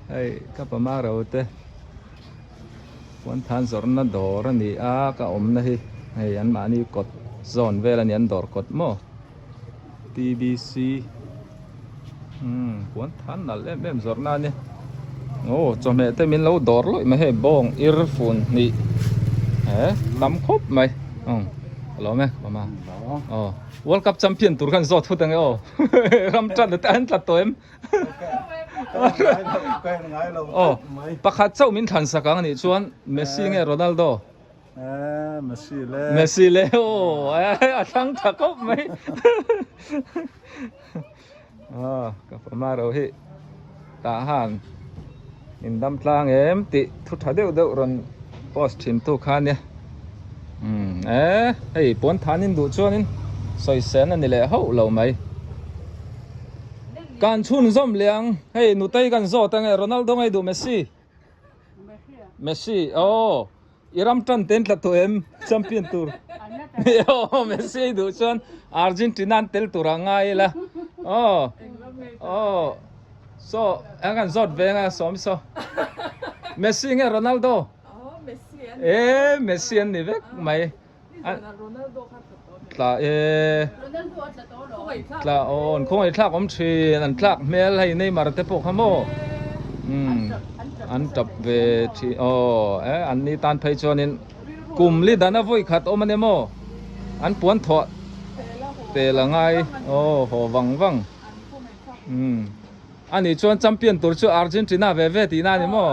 Hei ka pama ro te puan than zawrhna dawr a ni a ka awmna hi hei an mahni kawt zawn vel a ni an dawr kawt maw T_B_C umm puan than nalh em em zawrhna a ni aw chawhmeh te min lo dawr lawih mai hei bawng ir fun hnih eh tam khawp mai umm ka lawm e ka pama aw world cup champion tur khan zawt phut ang e aw ram tan te an tla tawh em. Aw pakhat chauh min thlan sak ang anih chuan Messi nge Ronaldo? Messi le. Messi le aw a thlang tha khawp mai. Aw ka fama ro hi tah han in dam tlang em tih thu tha deuh deuh rawn post thin tu kha ania. Umm e hei puan than in duh chuanin sawi sen a ni leh hauh lo mai. Kan chhun zawm leh ang hei nutei kan zawt ange Ronaldo ngei duh Messi. Messi aw i ram tan ten tla tawh em champion tur. Aw Messi ei duh chuan Argentina an tel tur ah ngai ila aw aw so ang kan zawt ve anga sawm saw Messi nge Ronaldo. E Messi an ni vek mai. Tla e. Tla awn khawngaih thlak awm thin an tlak hmel hei Neymar te pawh kha maw. Umm an tap ve thin aw e an ni tan phei chuanin kum li dana vawi khat awm a ni maw an puan thawh tel a ngai aw haw vang vang umm. Ani chuan champion tur chu Argentina ve ve tihna a ni maw?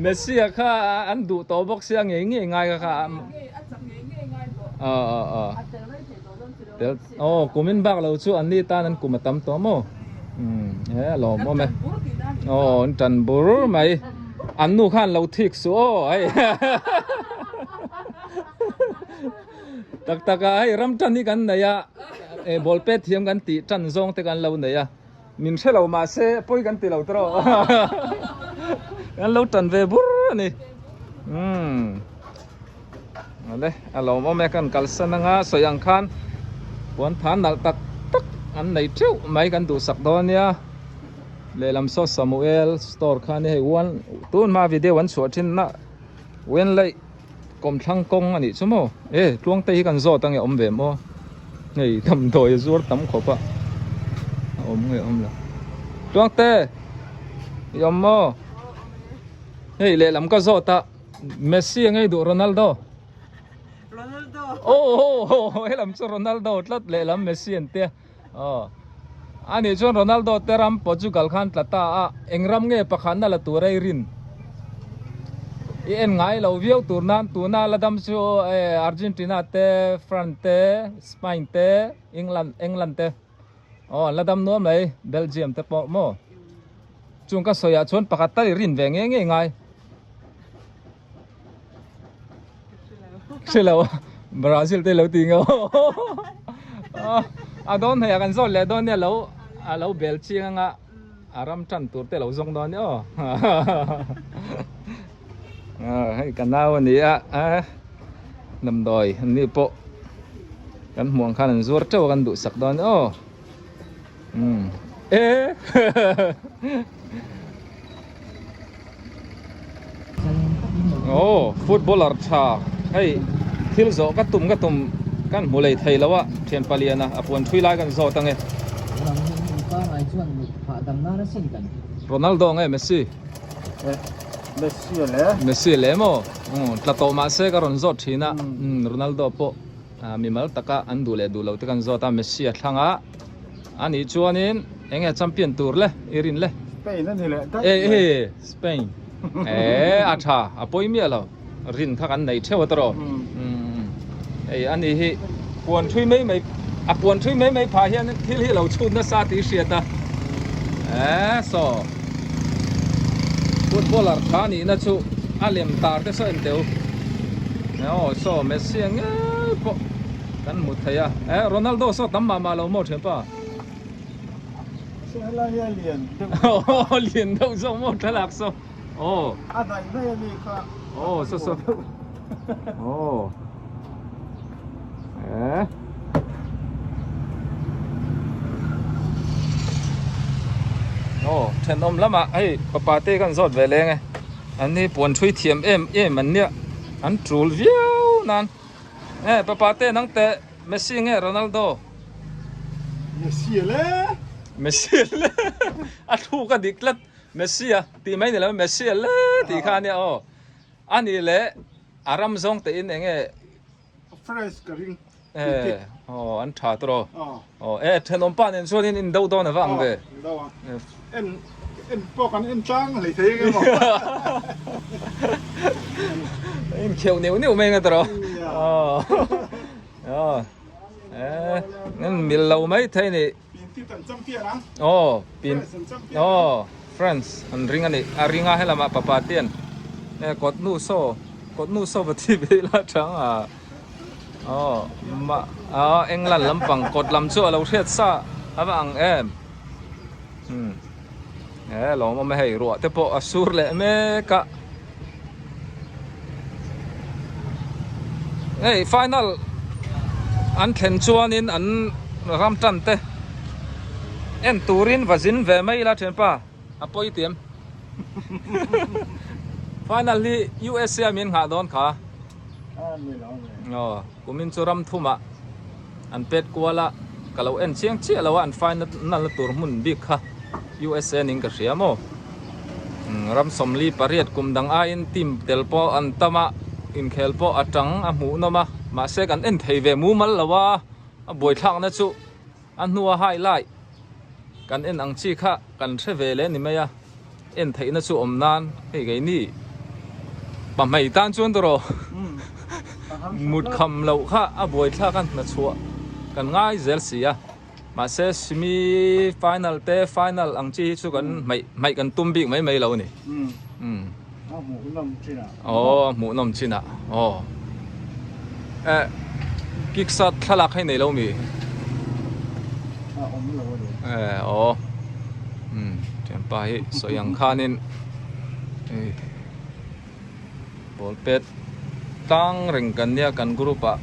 Messi a kha an duh tawh bawk sia ngei ngei ngai kha kha. Tel aw kumin bak lo chu an ni tan an kum a tam tawh maw? He a lawm awm e. Aw an tan bur mai. An nu khan lo thik suh aw hei. Tak tak a hei ram tan hi kan nei a eh ball pet thiam kan tih tan zawng te kan lo nei a min hre lo mahse pawi kan ti lo tawh kan lo tan ve bur a ni umm ale a lawmawm e kan kalsan anga sawi ang khan puan than nalh tak tak an nei teuh mai kan duhsak dawn nia lehlam saw Samuel store khan hei one tun hma video an chhuah thin na Wenlei. Kawmthlang kawng a nih chu maw? E, Tluangte hi kan zawt ange awm ve maw? Hei damdawi a zuar tam khawp a, a awm nge awm lo. Tluangte, i awm maw? Hei lehlam ka zawt a, Messi a ngei duh Ronaldo? Ronaldo. Oh, oh, oh, helam chu Ronaldo tlat lehlam Messi an tia. Aw. A nih chuan Ronaldo te ram Portugal khan tla ta a, eng ram nge pakhatna la tur a i rin? I en ngai lo viau tur nan tuna la dam chu Argentina te, France te, Spain te, England England te. Aw an la dam nuam mai, Belgium te pawh maw? Chung ka sawi ah chuan pakhat tal i rin ve nge nge ngai. Hre lo Brazil te lo ti ngau a dawn hei a kan zawt leh dawn nia lo a lo bel chiang anga a ram tan tur te lo zawng dawn nia aw hei ka nau a ni a damdawi an ni pawh kan hmuh ang khan an zuar teuh a kan duhsak dawn nia aw e Aw footballer tha hei thil zawh ka tum ka tum kan hmu lei thei lo a thian palian a a puan thui lai kan zawt ange Ronaldo nge Messi Messi le maw tla tawh mahse ka rawn zawt thin a Ronaldo pawh mimal taka an duh leh duh lo te kan zawt a Messi a thlang a. A nih chuanin eng nge champion tur le i rin le? Spain a ni leh daih mai. E Spain. E a tha a pawi miah lo. Rin kha kan nei theuh a tawh. Hei a ni hi puan thui mai mai a puan thui mai mai phah hian thil hi lo chhut nasa tih hriat a. E saw footballer tha nihna chu a lem tar te saw en teu. Aw saw Messi a ngei pawh. Kan hmu thei a. Eh Ronaldo saw tam mah mah lo maw thianpa? Saw helai hi a lian deuh. Aw lian deuh zawk maw thlalak saw. Aw. A daih mai a ni kha. Aw saw saw. Aw. Eh. Aw thenawm lamah hei papa te kan zawt ve leng e an hi puan thui thiam em em an nia an tul viau nan e papa te nang teh Messi nge Ronaldo? Messi le Messi le a thluk a dik tlat Messi a tih mai ni lo Messi le tih kha ania aw a nih leh a ram zawng te in enge France ka ring Eh, oh, an tha tawh aw. Oh, eh, thenawm pa nen chuan in indo dawn ava ang ve. Indo a. En en pawh kan en tlang hlei thei eng emaw. In kheuh neuh neuh mai nga tawh. Oh. Oh. Eh, en mil lo mai thei ni. Pin ti tan champion ang. Oh, pin. Oh, France an ring ani. A ringa helama papa tian. Eh, kot nu so. Kot nu so va thi ve la chang a. Aw mah a England lampang kawt lam chu a lo hriat sa a va ang em umm he lawm awm e hei ruah te pawh a sur leh mek a hei final an thlen chuanin an ram tan te en turin va zin ve mai ila thianpa a pawi tiam final hi USA a min nghah dawn kha. Aw, kumin chu ram thumah an pet kual a, ka lo en chiang chiah lo a, an fai nalna tur hmun bik kha USA ning ka hria maw? Ram 48 kum dang aiin team tel pawh an tam a, inkhel pawh a tang a hmuh nawm a, mahse kan en thei ve mumal lo a, a buaithlakna chu a hnua highlight kan en ang chi kha kan hre ve leh ni mai a. En theihna chu awm nan hei keini pahmei tan chuan tawh mut kham loh kha a buaithlak a hna chhuah kan ngai zel si a mahse semi final te final ang chi hi chu kan hmaih hmaih kan tum bik mai mai lo a ni aw a hmuhnawm chin ah aw eh kick sat thlalak hei nei lo mi eh aw umm thianpa hi sawi ang khanin hei ball pet tlang reng kan nia kan group ah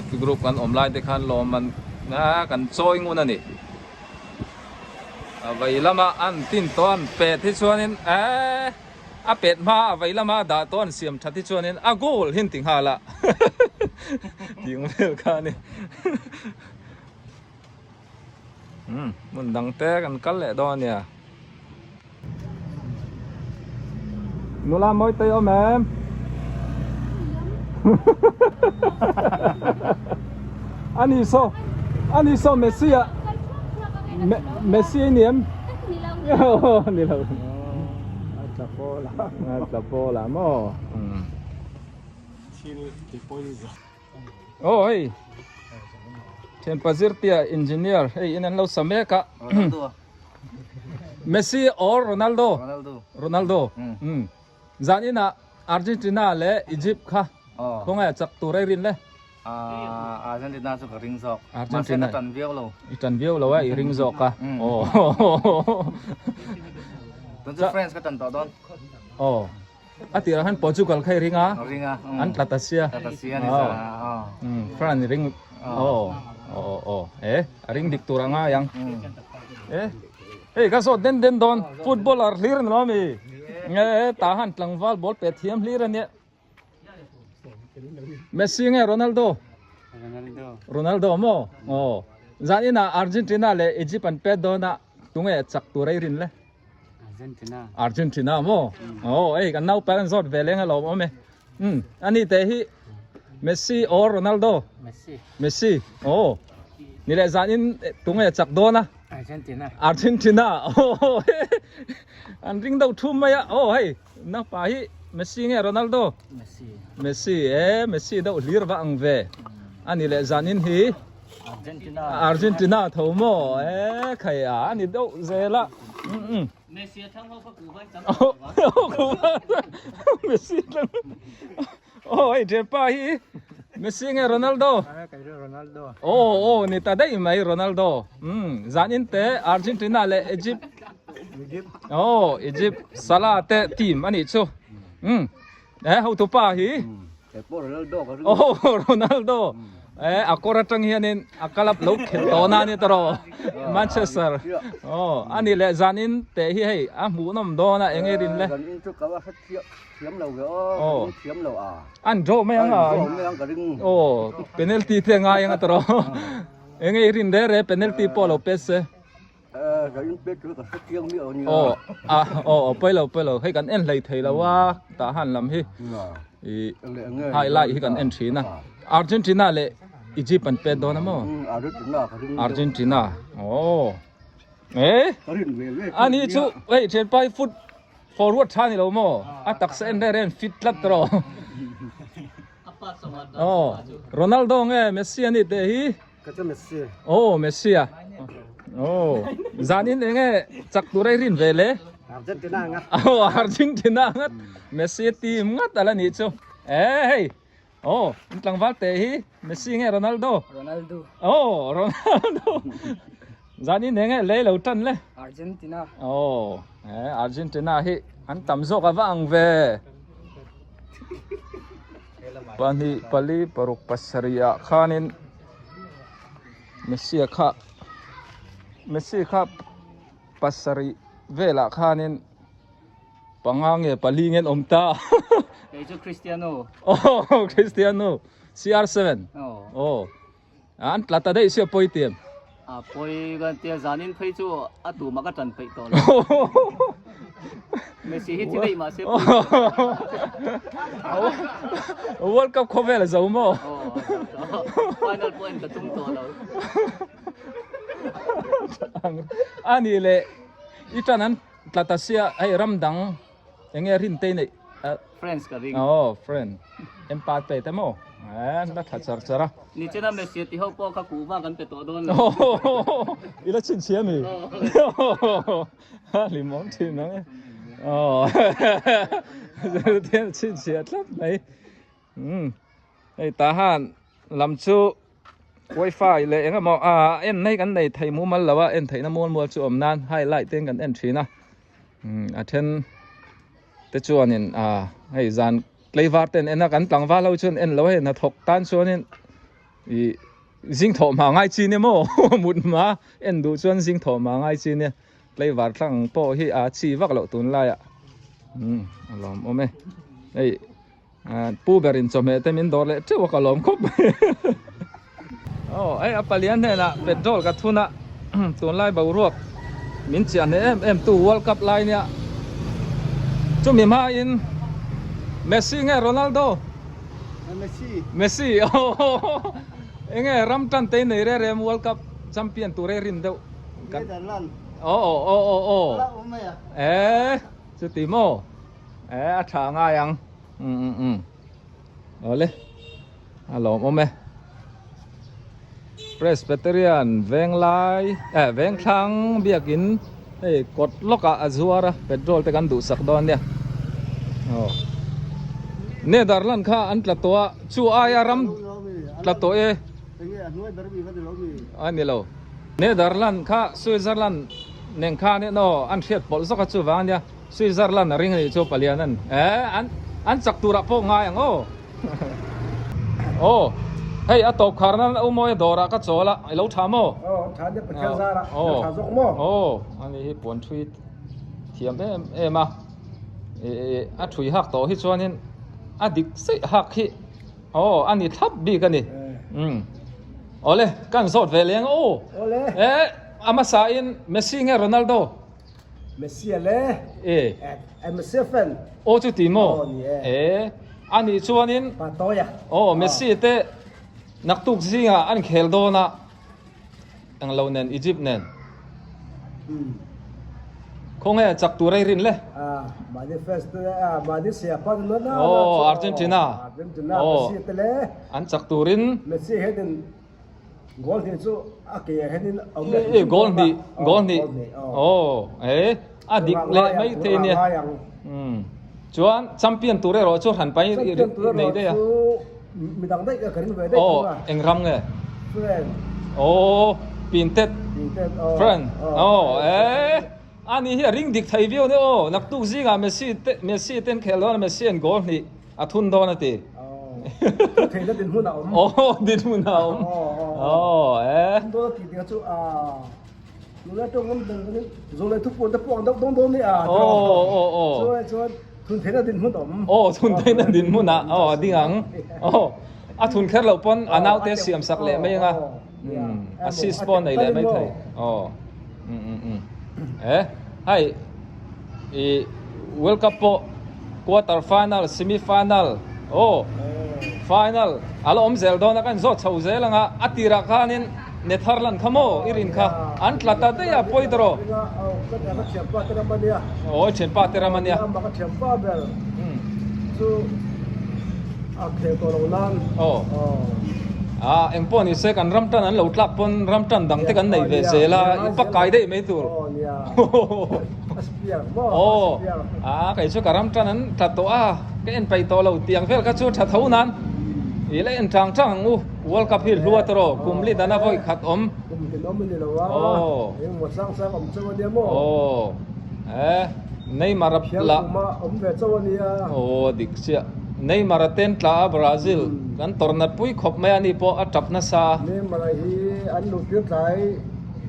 f group kan awm lai te khan lawm an kan chawi ngun a ni. A vei lama an tin tawh an pet hi chuanin eeh a pet hma a vei lama a dah tawh an siam that hi chuanin a goal hi an ti nghal a tih ang vel kha a ni umm hmun dang te kan kal leh dawn a nia. Nula mawi tei awm em? Ani saw ani saw Messi a Messi a ni em? Ni lo. A tla pawl a. A tla pawl a maw? Thil ti pawi za. Aw hei Thianpa Zirtia engineer hei in an lo sa mek a. Messi or Ronaldo? Ronaldo. Ronaldo. Mm. Zan ina Argentina le Egypt kha. Oh. Khawngai a chak tur ai rin le. Ah, Argentina chu ka ring zawk. Argentina. Mahse ka tan viau lo. I tan viau lo a, i ring zawk a. Oh. Tun chu France ka tan tawh dawn. Oh. A tirah khan Portugal kha i ring a. Ring a. An tla ta sia. Tla ta sia ni sa. Um, France i ring. Oh. Oh oh. Eh, a ring dik tur anga yang. Eh. Hei ka zawt den den dawn. Footballer hlir ni lo mi. Nge ta han tlangval ball pe thiam hlir ania. Messi nge Ronaldo? Ronaldo. Ronaldo maw? Oh. Zan ina Argentina le Egypt an pet dawn a. Tunge chak tur ei rin le. Argentina. Argentina maw? Oh, ei kan naupan an zawt ve leng a lawm awm e. Um, ani te hi Messi or Ronaldo? Messi. Messi. Oh. Ni leh zan in tunge chak dawn a? Argentina. Argentina. Oh. An ring deuh thum mai a. Oh, hei napa hi Messi nge Ronaldo? Messi. Messi e, Messi deuh hlir va ang ve. Ani leh zan in hi Argentina. Argentina tho maw e khai a ani deuh zel a. Messi a thlang ho kha ku vai chang. Messi thlang. Oh hei Jepa hi Messi nge Ronaldo? Ronaldo. Oh oh ni ta daih mai Ronaldo. Um zan in te Argentina leh Egypt. Egypt. Oh Egypt Salah te team ani chu. Um eh hotupa hi. Ronaldo. Oh Ronaldo. E a kawr atang hianin a club lo khelh tawh na ani tawh Manchester aw ani leh zanin teh hi hei a hmuhnawm dawn a eng erin le Zanin chu ka va hre thiam lo ve aw ka thiam lo a an draw mai ang a draw mai ang ka ring aw penalty te ngai ang a tawh eng erin re re penalty pawh lo pet se Zanin pet chu ka hre chiang miah lo nia aw a aw pawi lo pawi lo hei kan en hlei thei lo a tah han lam hi i highlight hi kan en thin a Argentina leh Egypt an pet dawn a maw Argentina aw e ani chu hei thianpai foot forward tha ni lo maw a taksa en reng reng fit tlat rawh aw Ronaldo nge Messi ani teh hi Ka chu Messi. Oh Messi a. Oh zanin enge chak tur ai rin ve le. Argentina ngat. Oh Argentina ngat. Messi team ngat ala ni chu. Eh hei. Oh in tlangval te hi Messi nge Ronaldo? Ronaldo. Oh Ronaldo. Zanin enge lei lo tan le. Argentina. Oh eh Argentina hi an tam zawk ava ang ve. Pahnih pali paruk pasarih ah khanin Messi a kha Messi kha pasarih velah khanin panga nge pali nge an awm ta Kei chu Cristiano Aw Cristiano CR7 Aw an tla ta daih sia pawi tiam A pawi ka tia zanin phei chu a tumah ka tan peih tawh lo. Messi hi thi daih mahse pawi. World Cup khawvel a zo maw? Final point ka tum tawh lo. Ani leh i tan an tla ta sia hei ram dang Enge rin te nei Friends ka ring. Oh friend. Mbappe te maw? Eh la tha char char a. Ni chena Messi ti ho pawh kha kuhva kan pe tawh dawn lo. I la chhin chhia mi? Ha limawm thin ang e. Oh. Zirtian chhin chhia tlat mai. Um. Hei tah han lam chu wifi leh eng emaw ah en mai kan nei thei mumal lo a en theihna mual mual chu awm nan highlight te kan en thin a um a then te chuanin ah hei zan tlaivar ten en a kan tlangval ho chuan en lo hei hnathawk tan chuanin ih zing thawh hma ngai chi nia maw mut hma en duh chuan zing thawh hma ngai chi nia tlaivar thlang pawh hi a chi vak loh tunlaiah um a lawmawm e hei. Pu berin chawhmeh te min dawr leh teuh a ka lawm khawp mai. Aw hei a palian hnenah petrol ka thun a tunlai boruak min chiah hneh em em tu World Cup lai nia chumi hmain Messi nge Ronaldo? Messi. Messi aw enge ram tan te nei re rem World Cup champion tur e rin deuh. Netherlands. Aw aw aw aw. Eh chuti maw? Eh a tha ngai ang um um um awle a lawm awm e Presbyterian venglai eh vengthlang biakin hei kawt lawkah a zuar a petrol te kan duhsak dawn nia aw Netherland kha an tla tawh a chu aia ram tla tawh e a ni lo Netherland kha Switzerland nen khan in aw an hriat pawlh zawk a chuvang ania. Switzerland a ring a nih chu palian an eh an an chak turah pawh ngai ang aw aw hei a tawp khar nan u mawi a dawrah ka chawl a i lo tha maw aw tha nia pathian zarah i lo tha zawk maw aw ani hi puan thui thiam em em a eh a thui hak tawh hi chuanin a dik seih hak hi aw a ni thlap bik a ni um awle kan zawt ve leng aw eh a hmasa in Messi nge Ronaldo Messi a le. E. E Messi a fan. Aw chu ti maw? Aw ni e. E. A nih chuanin. Pa tawi a. Aw Messi te naktuk zingah an khel dawn a englo nen Egypt nen. Khawnge chak tur ei rin le? Ah mahni fans te ah mahni sia pa na na. Aw Argentina. Argentina Messi te le. An chak turin. Messi hianin Goal hnih chu a ke ah hianin a awm leh E goal hnih goal hnih aw e a dik leh mai thei nia um chuan champion tur erawh chu hran pai nei daih a midang daih ka ring ve daih aw eng ram nge friend aw pintet friend aw e ani hi a ring dik thei viau nia aw naktuk zingah Messi te Messi ten khel dawn a Messi an goal hnih a thun dawn a ti. Thu theihna dinhmun a awm. Aw dinhmun a awm. Aw e. Thun dawn a tih tih chu a nula tawng awm dan dawn in zawlei thupun te pawh ang deuh dawn dawn ni a. Aw aw aw. Chuan chuan thun theihna dinhmun a awm. Aw thun theihna dinhmun ah aw a ding ang. Aw a thun kher loh pawn a naute siam sak leh mai anga. Assist pawh nei leh mai thei. Aw. E hei i World Cup pawh quarter final, semi final aw final a la awm zel dawn a kan zawt chho zel ang a, a tirah khanin Netherland kha maw i rin kha an tla ta daih a pawi tawh. Aw i thianpa te ram a nia. Aw ah engpawh ni se kan ram tan an lo tlak pawn ram tan dang te kan nei ve zel a i pakai daih mai tur. Aw ah kei chu ka ram tan an tla tawh a ka en paih tawh lo tiang vel kha chu tha tho nan i la en tang tang ang u World Cup hi hlua tawh rawh kum li dana vawi khat awm. Aw aw eh Neymar a la aw dik chiah Neymar a ten tla a Brazil kan tawrh nat pui khawp mai a ni pawh a tap nasa a. Neymar a hi an luh tir tlai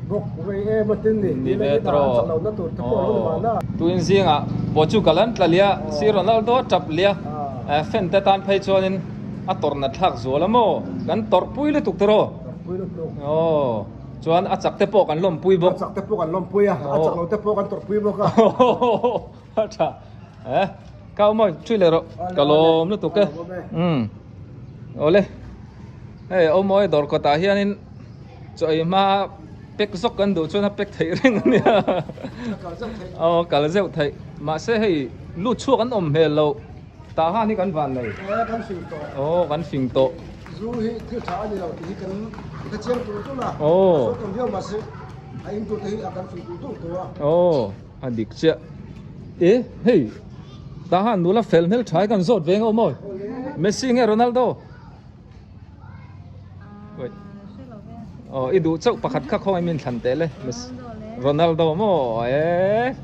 bawk vei em a tin ni Ni ve tawh aw tuin zingah Portugal an tla lia si Ronaldo a tap lia fan te tan phei chuanin a tawrh nat thlak zual a maw kan tawrh pui lutuk tawh aw. Chuan a chak te pawh kan lawmpui bawk. A chak te pawh kan lawmpui a, a chak lo te pawh kan tawrhpui bawk a. A tha. Eh, kau mawi thui leh rawh. Ka lawm lutuk e. Umm. Awle. Hei aw mawi dawr kawtah hianin chaw ei hma pack zawk kan duh chuan a pack theih reng a nia. Aw kal zeuh theih. Mahse hei lut chhuak an awm hmel loh. Tah han hi kan van nei. Eh, kan fing tawh. Aw, kan fing tawh. Zu hi thil tha a ni lo tih hi kan hre chiang tur tur a. Aw. A sawi tam viau mahse a in tur te hi a kan fing tur tur tawh a. Aw, a dik chiah. E, hei, tah han nula fel hmel tha hi kan zawt ve ngawh maw? Messi nge Ronaldo? Aw, i duh chauh pakhat kha khawngaih min thlan teh le. Ronaldo maw? E.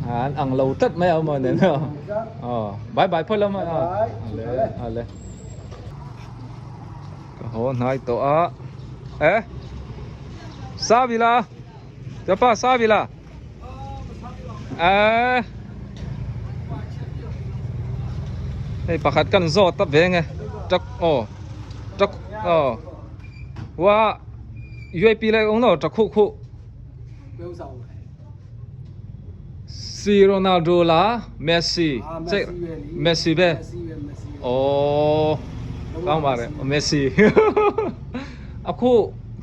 An ang lo tlat mai a maw nen. Aw, bye bye phawt lo maw? Ale, ale. Ka haw hnai tawh a. E. Savila. Chapa Savila. E. Hei pakhat kan zawt ta veng e. Tak aw. Tak aw. Wa UAP lai ong no tak khu khu. Si Ronaldo la Messi. Che Messi be. Oh. Kang mare Messi. Aku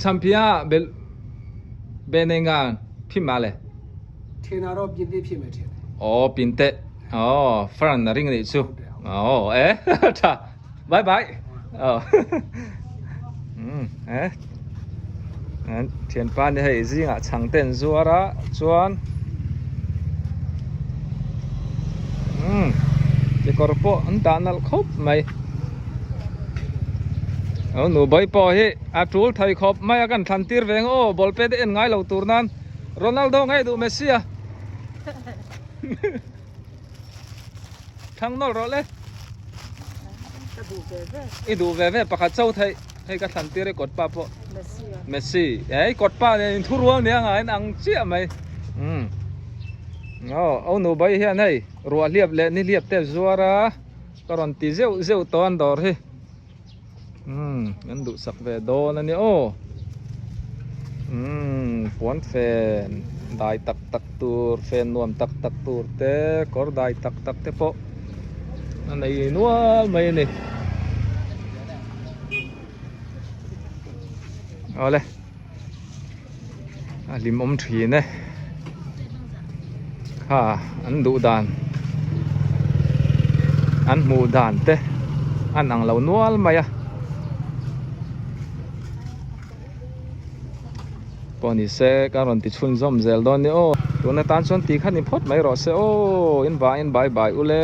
champion bel ဘယ်နိုင်ငံဖြစ်မှာလဲ ထင်တာတော့ပြင်သစ်ဖြစ်မယ်ထင်တယ် ဩပြင်သစ်ဩ France နရင်နေချူဩအဲထာ bye bye ဩอืมအဲan thianpa ni hei zingah chhang ten zuar a chuan umm kekawr pawh an dah nalh khawp mai Aw nubai pawh hi a tul thei khawp mai a kan thlan tir ve ang aw ball pet en ngai lo tur nan Ronaldo ngei duh Messi a thlang nawlh rawh le i duh ve ve pakhat cho theih hei ka thlan tir i kawt pa pawh Messi ei kawt pa nen in thu rual nia nga in ang chiah mai umm aw aw nubai hian hei ruah hliap leh ni hliap te zuar a. Ka rawn ti zeuh zeuh tawh an dawr hi. Umm an duhsak ve dawn a nia aw. Umm puan fen dai tak tak tur fen nuam tak tak tur te kawr dai tak tak te pawh a nei nual mai a ni. Awle a hlimawm thin e kha an duh dan an hmuh dan te an ang lo nual mai a pawh ni se ka rawn ti chhunzawm zel dawn ni aw tuna tan chuan ti kha ni phawt mai rawh se aw in vangin bye bye ule.